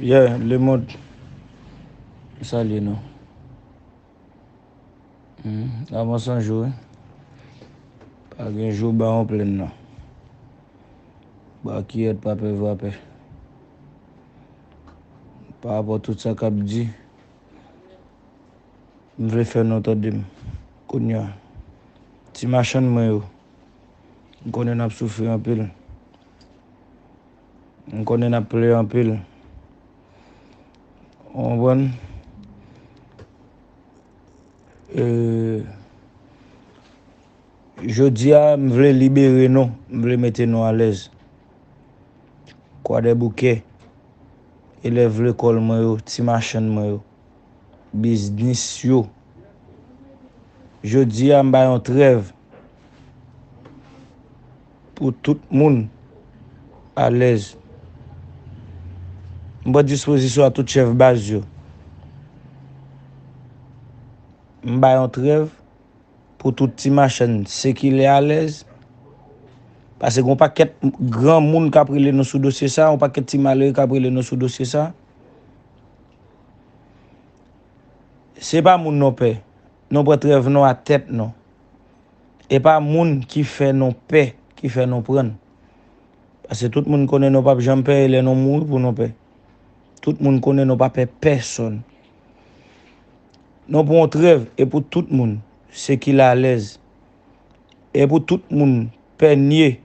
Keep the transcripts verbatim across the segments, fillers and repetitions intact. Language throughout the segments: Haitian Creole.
Yeah, lemonn. M salye nou. Hmm, avan san jou, wi. Pa gen jou ba yon plenn non. Ba kiyèt pa pè vapè. Pa rapò tout sa k ap di, m vle fè nou tande m. Kounye a, ti machann mwen yo, m konnen n ap soufri anpil. M konnen n ap plere anpil. Ou konprann? E, jodi a, m vle libere nou, m vle mete nou alèz. Kwadèboukè, elèv lekòl mwen yo, ti machann mwen yo, biznis yo. Jodi a, m ba yon trèv pou tout moun alèz. M pran dispozisyon a tout chèf baz yo. M ba yon trèv pou tout ti machann sekile alèz. Paske gen yon pakèt granmoun k ap rele nou sou dosye sa, yon pakèt ti malere k ap rele nou sou dosye sa. Se pa moun nou pè. Nou pran trèv nou a tèt nou. E pa moun ki fè nou pè, ki fè nou prann. Paske tout moun konnen nou p ap janm pè, e lè nou mouri pou nou pè. Tout moun konnen nou pa pè pèsonn. Nou pran yon trèv, e pou tout moun sekile alèz. E pou tout moun pènye,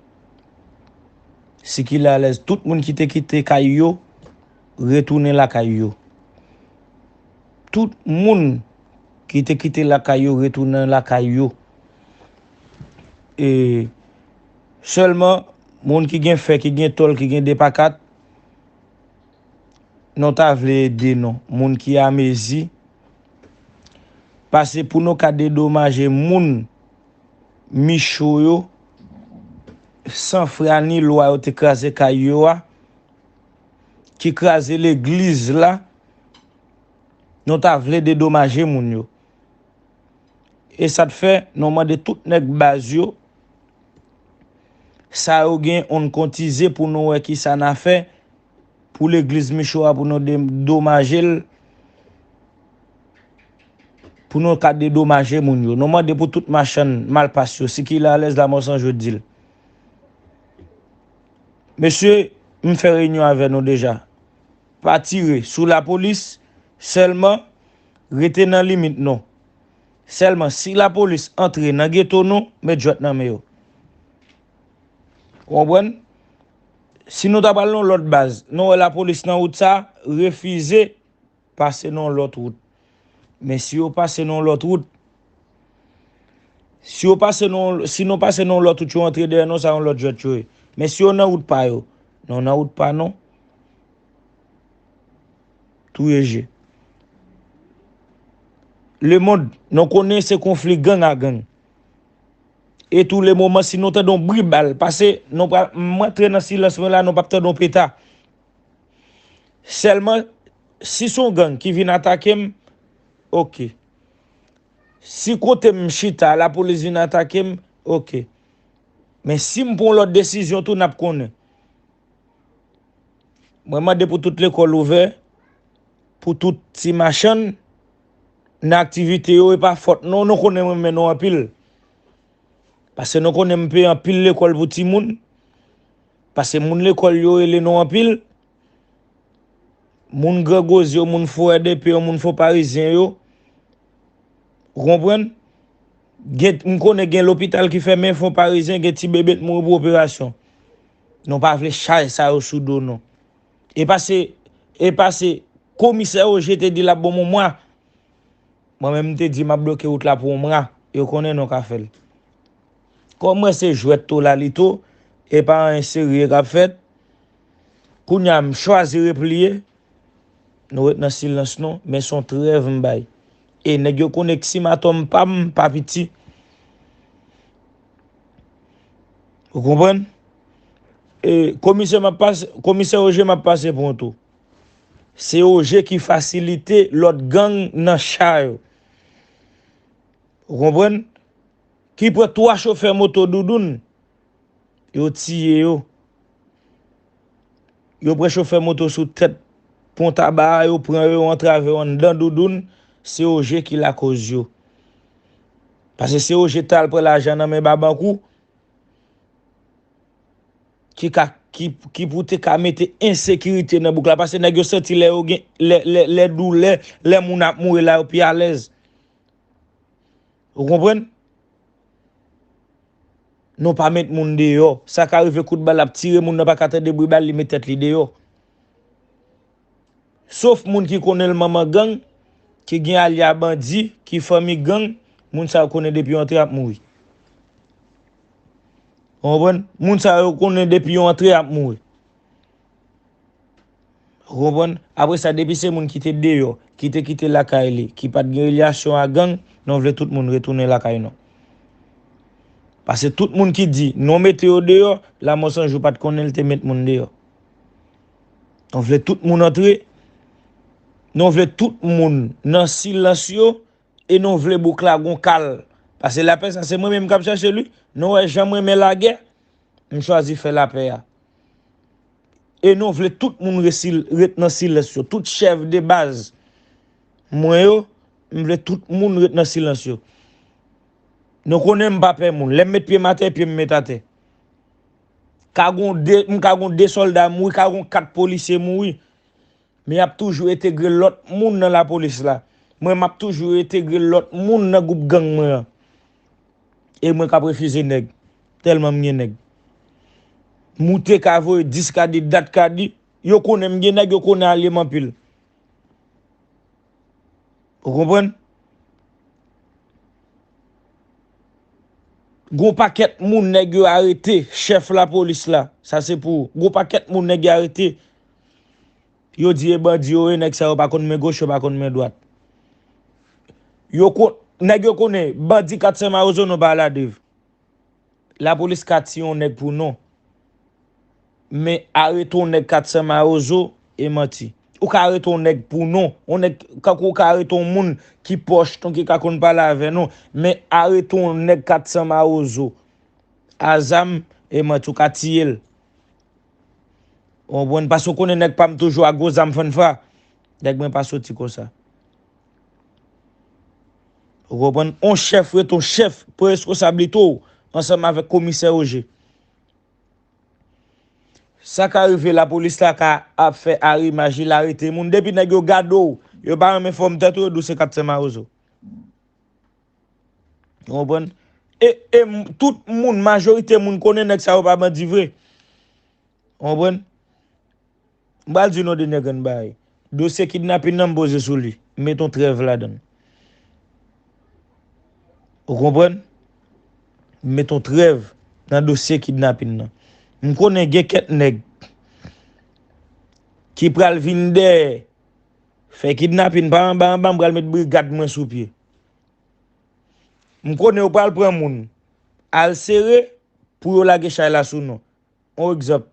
sikile alèz. Tout moun ki te kite kay yo, retounen lakay yo. Tout moun ki te kite lakay yo, retounen lakay yo. E sèlman, moun ki gen fè, ki gen tòl, ki gen de pa kat, nou ta vle ede nou. Moun ki amezi, paske pou nou ka dedomaje moun Micho yo, san frè a ni lwa yo te kraze kay yo a, ki kraze legliz la, nou ta vle dedomaje moun yo. E sa t fè, nou mande tout nèg baz yo, sa yo gen, on n kontize pou nou wè kisa n a fè pou legliz Micho a, pou nou dedomaje l, pou nou ka dedomaje moun yo. Nou mande pou tout machann malpas yo, sikile alèz, Lamò San Jwe di l. Mesye, m fè reyinyon avè nou deja. Pa tire sou lapolis, sèlman rete nan limit nou. Sèlman si lapolis antre nan geto nou, met jwèt nan men yo. Ou konprann? Si nou ta pral nan lòt baz, nou wè lapolis nan wout sa, refize pase nan lòt wout. Men si yo pase nan lòt wout, si yo pase nan, si nou pase nan lòt wout, yo antre dèyè nou, sa yon lòt jwèt yo ye. Men si yo nan wout pa yo, nou nan wout pa nou. Touye je. Lemonn, nou konnen se konfli gang a gang. E tou le moman, si nou tande yon bri bal, paske nou pral, m antre nan silans mwen la, nou p ap tande yon peta. Sèlman, si se yon gang ki vin atake m, oke. Si kote m chita, lapolis vin atake m, oke. Men si m pran yon lòt desizyon tou, n ap konnen. Mwen mande pou tout lekòl ouvè, pou tout ti machann nan aktivite yo, e pa fòt nou, nou konnen m renmen nou anpil. Paske nou konnen m peye anpil lekòl pou timoun. Paske moun lekòl yo rele nou anpil. Moun Gran Goz yo, moun Fo R D P yo, moun Fo Parizyen yo. Ou konprann? Gen, m konnen gen lopital ki fèmen, Fon Parizyen, gen ti bebe t mouri pou operasyon. Nou pa vle chay sa yo sou do nou. E pa se, e pa se komisè Roger te di l ap ban m yon mwa. Mwen menm, m te di m ap bloke wout la pou yon mwa. Yo konnen nou ka fè l. Kòm mwen se jwèt to la li to, e pa anyen serye k ap fèt, kounye a m chwazi repliye. Nou ret nan silans nou, men se yon trèv m bay. E nèg yo konnen k simatòm pa m pa piti. Ou konprann? E komisè m ap pase, komisè Roger m ap pase pou yon tou. Se Roger ki fasilite lòt gang nan cha yo. Ou konprann? Ki pran twa chofè moto Doudoun, yo tiye yo. Yo pran chofè moto sou tèt pon taba a, yo pran yo, yo antrave yo anndan doudoun, se O G ki lakoz yo. Paske se O G t al pran lajan nan men Babankou, ki ka, ki, ki pou te ka mete ensekirite nan bouk la. Paske nèg yo santi lè yo gen, lè, lè, lè doulè, lè moun ap mouri la, yo pi alèz. Ou konprann? Nou pa met moun deyò. Sa ka rive kout bal ap tire, moun nan pa ka tande bri bal, li met tèt li deyò. Sof moun ki konnen l manman gang, ki gen alya bandi, ki fanmi gang, moun sa yo konnen depi yo antre ap mouri. Ou konprann? Moun sa yo konnen depi yo antre ap mouri. Ou konprann? Apre sa, depi se moun ki te deyò, ki te kite lakay li, ki pa t gen relasyon a gang, nou vle tout moun retounen lakay nou. Paske tout moun ki di nou mete yo deyò, Lanmò San Jou pa t konnen l te met moun deyò. Nou vle tout moun antre, nou vle tout moun nan silans yo, e nou vle bouk la gon kal. Paske lapè sa, se mwen menm k ap chache li. Nou wè jan m renmen lagè, m chwazi fè lapè a. E nou vle tout moun resil-, ret nan silans yo. Tout chèf de baz mwen yo, m vle tout moun ret nan silans yo. Nou konnen m pa pè moun. Lè m met pye m atè, pye m met atè. Ka gon de, m ka gon de sòlda mouri, ka gon kat polisye mouri. Men y ap toujou entegre lòt moun nan lapolis la. Mwen, m ap toujou entegre lòt moun nan gwoup gang mwen an. E mwen k ap refize nèg. Tèlman m gen nèg. Moute ka voye dis ka di, dat ka di. Yo konnen m gen nèg, yo konnen alye m anpil. Ou konprann? Gon pakèt moun nèg yo arete, chèf lapolis la, sa se pou ou. Gon pakèt moun nèg yo arete. Yo di e bandi yo ye, nèg sa yo pa konn men goch, yo pa konn men dwat. Yo kon-, nèg yo konnen, bandi kat san Mawozo nou pa al a Dave. Lapolis ka tiye yon nèg pou non. Men arete yon nèg kat san Mawozo, e manti. Ou ka arete yon nèg pou non. Yon nèg, kankou ou ka arete yon moun ki pwòch nou, ki ka konn pale avè nou. Men arete yon nèg kat san Mawozo a zam, e manti, ou ka tiye l. Ou konprann? Paske ou konnen nèg pa m toujou a gwo zam fannfwa. Nèg mwen pa soti konsa. Ou konprann? On chèf ret on chèf, pran responsablite w ansanm avèk komisè Roger. Sa ka rive lapolis la ka ap fè arimaj, li arete moun. Depi nèg yo gade w, yo pa renmen fòm tèt ou, yo di w se kat san Mawozo. Ou konprann? E, e m-, tout moun, majorite moun konnen nèg sa yo pa bandi vre. Ou konprann? M pral di nou de nèg an bagay. Dosye kidnapin nan m poze sou li. M met on trèv ladan l. Ou konprann? M met on trèv nan dosye kidnapin nan. M konnen gen kèk nèg ki pral vin dèyè fè kidnapin pa anba anba, m pral met brigad mwen sou pye. M konnen yo pral pran moun al sere pou yo lage chay la sou nou. On egzanp,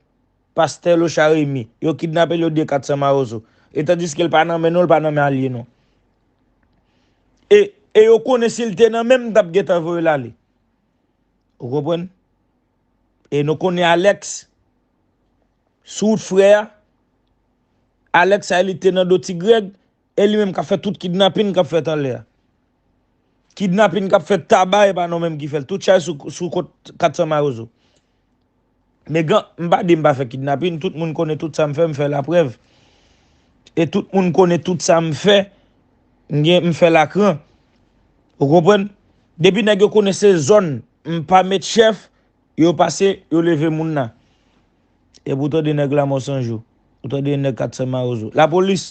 pastè Locha Remy, yo kidnape l, yo di kat san Mawozo. E tandiske l pa nan men nou, l pa nan men alye nou. E, e yo konnen si l te nan men m, m t ap gentan voye l ale. Ou konprann? E nou konnen Alex, sou wout frè a, Alex sa li te nan do Ti Grèg, e li menm k ap fè tout kidnapin k ap fèt anlè a. Kidnapin k ap fèt Taba, e pa nou menm ki fè l. Tout chay sou, sou kont kat san Mawozo. Men gan, m pa di m pa fè kidnapin, tout moun konnen tout sa m fè, m fè laprèv. E tout moun konnen tout sa m fè, m gen, m fè lakran. Ou konprann? Depi nèg yo konnen se zòn, m pa met chèf, yo pase, yo leve moun nan. Epi ou tande nèg Lanmò San Jou, ou tande nèg kat san Mawozo. Lapolis,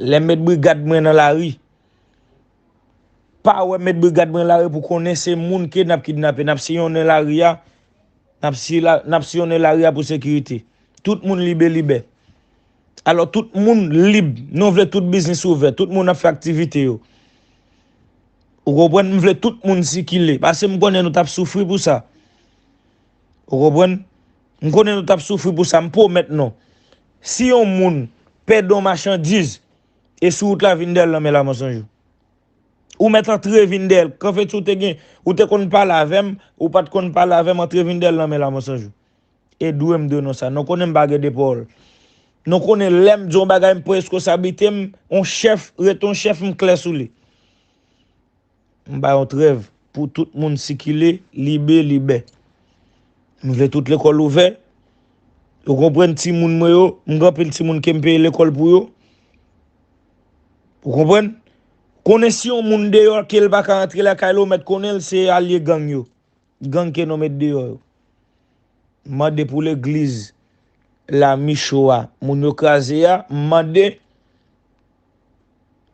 lè m met brigad mwen nan lari, pa wè m met brigad mwen lari pou konnen se moun ke n ap kidnape. N ap siyonnen lari a, n ap si-, la, n ap siyonnen lari a pou sekirite. Tout moun libe libè. Alò, tout moun lib. Nou vle tout biznis ouvè. Tout moun ap fè aktivite yo. Ou konprann? M vle tout moun sikile. Paske m konnen nou t ap soufri pou sa. Ou konprann? M konnen nou t ap soufri pou sa. M pwomèt nou. Si yon moun pèdi yon machandiz, e sou wout la vin dèyè l nan men Lanmò San Jou. Ou mèt antre vin dèyè l. Kanfeti ou te gen, ou te konn pale avè m, ou pa t konn pale avè m, antre vin dèyè l nan men Lanmò San Jou. E dwe m dwe nou sa. Nou konnen m pa gen de pawòl. Nou konnen lè m di yon bagay, m pran reskonsablite m, yon chèf, ret yon chèf, m klè sou li. M ba yon trèv pou tout moun sikile, libe, libè. M vle tout lekòl ouvè. Ou konprann, timoun mwen yo, m gen anpil timoun ke m peye lekòl pou yo. Ou konprann? Konnen si yon moun deyò ke l pa ka rantre lakay li, ou mèt konnen l se alye gang yo. Gang ke nou met deyò yo. M mande pou legliz la, Micho a, moun yo kraze a, m mande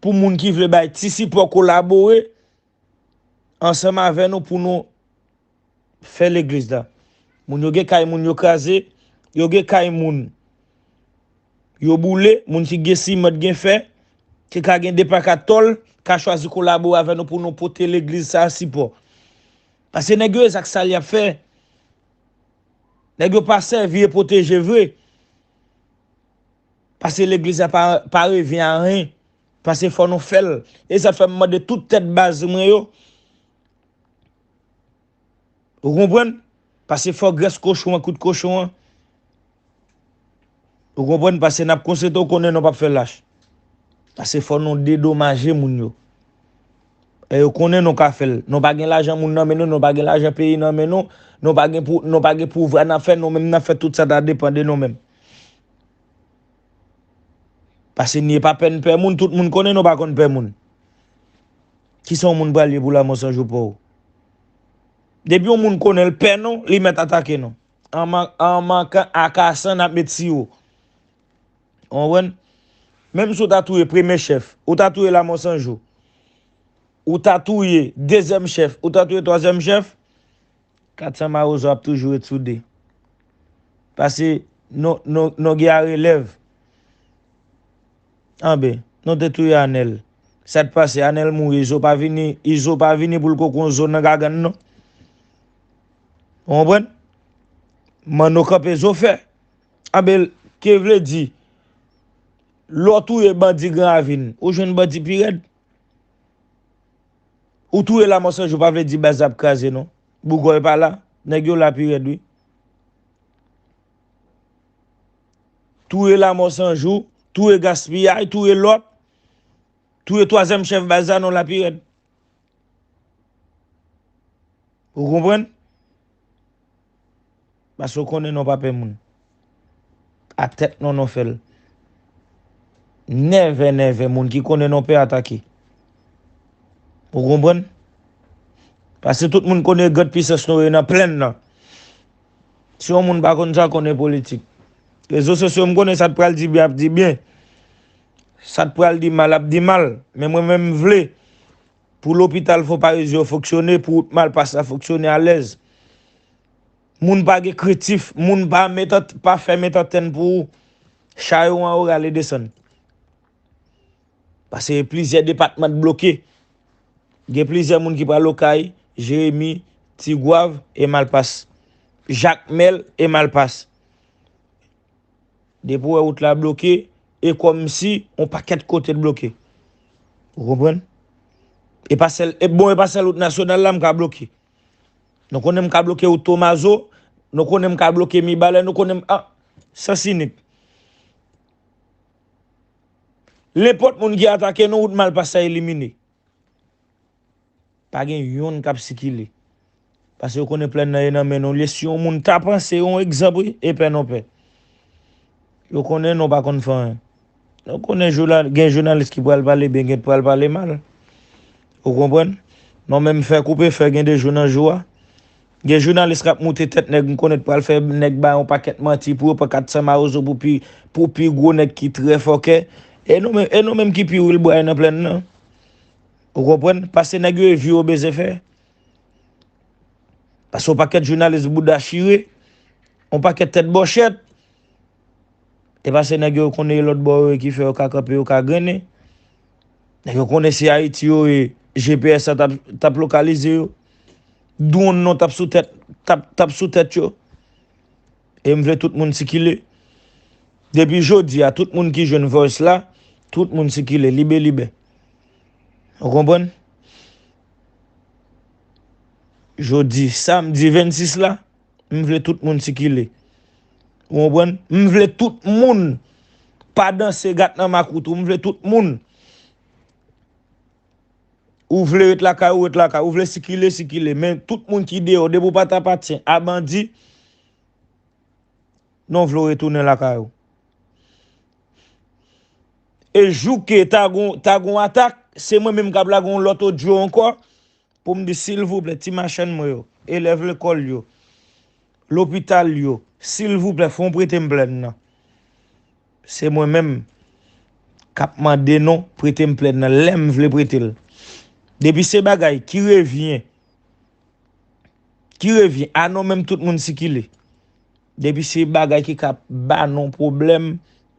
pou moun ki vle bay ti sipò, kolabore ansanm avè nou pou nou fè legliz la. Moun yo gen kay moun yo kraze, yo gen kay moun yo boule, moun ki gen siman, gen fè, ki ka gen de pa kat tòl, ka chwazi kolabore avè nou pou nou pote legliz sa a sipò. Paske nèg yo e zak sal y ap fè. Nèg yo pa sèvi e pwoteje vre. Paske legliz la pa, pa revyen a anyen. Paske fò nou fè l. E sa fè m mande tout tèt baz mwen yo. Ou konprann? Paske fò grès kochon an, kout kochon an. Ou konprann? Paske n ap konsentre, ou konnen nou p ap fè lach. Paske fò nou dedomaje moun yo. E yo konnen nou ka fè l. Nou pa gen lajan moun nan men nou, nou pa gen lajan peyi nan men nou, nou pa gen pou, nou pa gen pouvwa n ap fè, nou menm n ap fè tout sa ta depann de nou menm. Paske n ye pa pè n pè moun, tout moun konnen nou pa konn pè moun. Kisa yon moun pral ye pou lanmò san jou pa w? Depi yon moun konnen l pè nou, li mèt atake nou. An man-, an mankan akasan n ap met siwo. Ou konprann? Menm si w ta touye premye chèf, ou ta touye lanmò san jou, ou ta touye dezyèm chèf, ou ta touye twazyèm chèf, kat san mawozo ap toujou ret sou de. Paske nou, nou, nou gen a relèv. Anben, nou te touye Anèl. Sa t pase? Anèl mouri, Izo pa vini, Izo pa vini pou l koko yon zo nan gagann non. Ou konprann? Manno kanpe zo fè. Anben, ke vle di, lè w touye bandi Gran Ravin, ou jwenn bandi pi rèd? Ou touye lanmò san jou pa vle di baz la ap kraze non. Bougòy pa la, nèg yo la pi rèd wi. Touye lanmò san jou, touye gaspiyay, touye lòt, touye twazyèm chèf baz la, nou la pi rèd. Ou konprann? Paske w konnen nou pa pè moun. A tèt nou, nou fè l. Nèvè, nèvè, moun ki konnen nou pè atake. Ou konprann? Paske tout moun konnen grand pisans nou ye nan plenn nan. Si yon moun pa konn sa, konnen politik. Rezo sosyo, m konnen sa t pral di byen, ap di byen. Sa t pral di mal, ap di mal. Men mwen menm, m vle pou lopital Fon Parizyen yo fonksyone, pou wout Malpas la fonksyone alèz. Moun pa gen krentif, moun pa met an, pa fè met antèn pou ou. Cha yo an wo rale desann. Paske plizyè depatman t bloke. Gen plizyè moun ki pral Okay, Jeremi, Tigwav e Malpas. Jakmèl e Malpas. Depi w wè wout la bloke, e kòmsi yon pakèt kote t bloke. Ou konprann? E pa sèl, e bon, e pa sèl wout nasyonal la m ka bloke. Nou konnen m ka bloke wout Tomazo, nou konnen m ka bloke Mibalè, nou konnen m, ah, Sans Inik. Nenpòt moun ki atake nou, wout Malpas la elimine. Pa gen yonn k ap sikile. Paske yo konnen plèn nan ye nan men nou. Lè si yon moun ta panse yon egzanp, wi, e pè nou pè. Yo konnen nou pa konn fè anyen. Nou konnen jounal-, gen jounalis ki pral pale byen, gen pral pale mal. Ou konprann? Nou menm fè koupe fè gen de jou nan jou a. Gen jounalis k ap moute tèt nèg, m konnen pral fè nèg bay yon pakèt manti pou yo pran kat san mawozo pou pi, pou pi gwo nèg ki trè fòkè. E nou menm, e nou menm ki pi wilbway nan plèn nan. Ou konprann? Paske nèg yo e vi yo bezwen fè. Paske yon pakèt jounalis bouda chire, yon pakèt tèt bòchèt. E paske nèg yo konnen e lòt bò yo ye ki fè yo ka kanpe, yo ka grennen. Nèg yo konnen se Ayiti yo ye, G P S la t ap, t ap lokalize yo. Dwòn non t ap sou tèt, t ap, t ap sou tèt yo. E m vle tout moun sikile. Depi jodi a, tout moun ki jwenn voice la, tout moun sikile, libe, libe. Ou konprann? Jodi, samdi vennsis la, m vle tout moun sikile. Ou konprann? M vle tout moun pa danse gat nan makout ou, m vle tout moun. Ou vle ret lakay ou, ret lakay. Ou vle sikile, sikile. Men tout moun ki deyò, depi w pa t apatyen a bandi, non vle w retounen lakay ou. E jou ke ta gon, ta gon atak, se mwen menm k ap lage yon lòt odyo ankò pou m di, silvouplè, ti machann mwen yo, elèv lekòl yo, lopital yo, silvouplè, fè w prete m plèn nan. Se mwen menm k ap mande non, prete m plèn nan lè m vle prete l. Depi se bagay ki revyen, ki revyen, a non menm tout moun sikile. Depi se bagay ki ka ba non pwoblèm,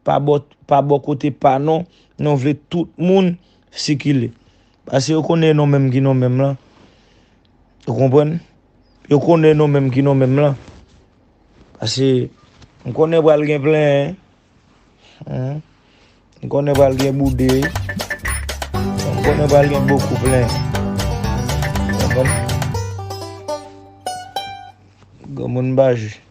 pa bò, pa bò kote pa non, non vle tout moun sikile. Paske yo konnen non menm ki non menm lan. Ou konprann? Yo konnen non menm ki non menm lan. Paske m konnen pral gen plenyen. Hmm. M konnen pral gen boude. M konnen pral gen bokou plenyen. Ou konprann? Granmoun pa jwe.